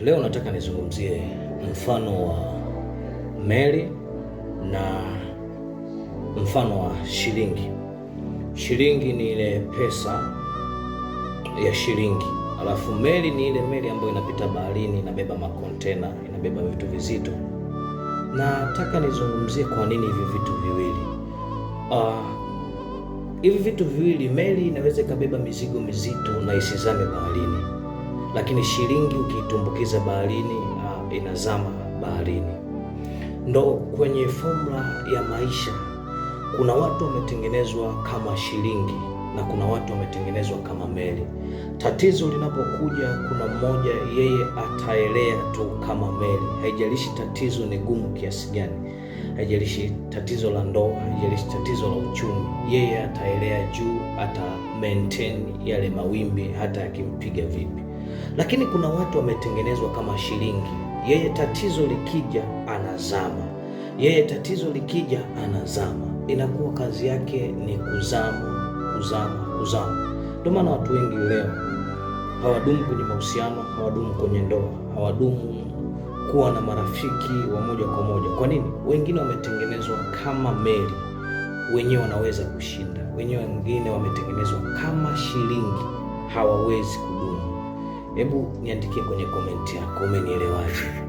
Leo nataka nizungumzie mfano wa meli na mfano wa shilingi. Shilingi ni ile pesa ya shilingi, alafu meli ni ile meli ambayo inapita baharini, inabeba makontena, inabeba vitu vizito. Nataka nizungumzie kwa nini hivi vitu viwili. Hivi vitu viwili, meli inaweza ikabeba mizigo mizito na isizame baharini, lakini shilingi ukiitumbukiza baharini, inazama baharini. Ndo kwenye formula ya maisha, kuna watu wametengenezwa kama shilingi na kuna watu wametengenezwa kama meli. Tatizo linapokuja, kuna mmoja yeye ataelea tu kama meli, haijalishi tatizo ni gumu kiasi gani, haijalishi tatizo la ndoa, haijalishi tatizo la uchumi, yeye ataelea juu, ata maintain yale mawimbi hata yakimpiga vipi. Lakini kuna watu wametengenezwa kama shilingi, yeye tatizo likija anazama, yeye tatizo likija anazama, inakuwa kazi yake ni kuzama, kuzama, kuzama. Ndio maana watu wengi leo hawadumu kwenye mahusiano, hawadumu kwenye ndoa, hawadumu kuwa na marafiki wa moja kwa moja. Kwa nini? Wengine wametengenezwa kama meli, wenyewe wanaweza kushinda, wenyewe wengine wametengenezwa kama shilingi, hawawezi kudumu. Hebu niandikie kwenye komenti yako, umenielewaje?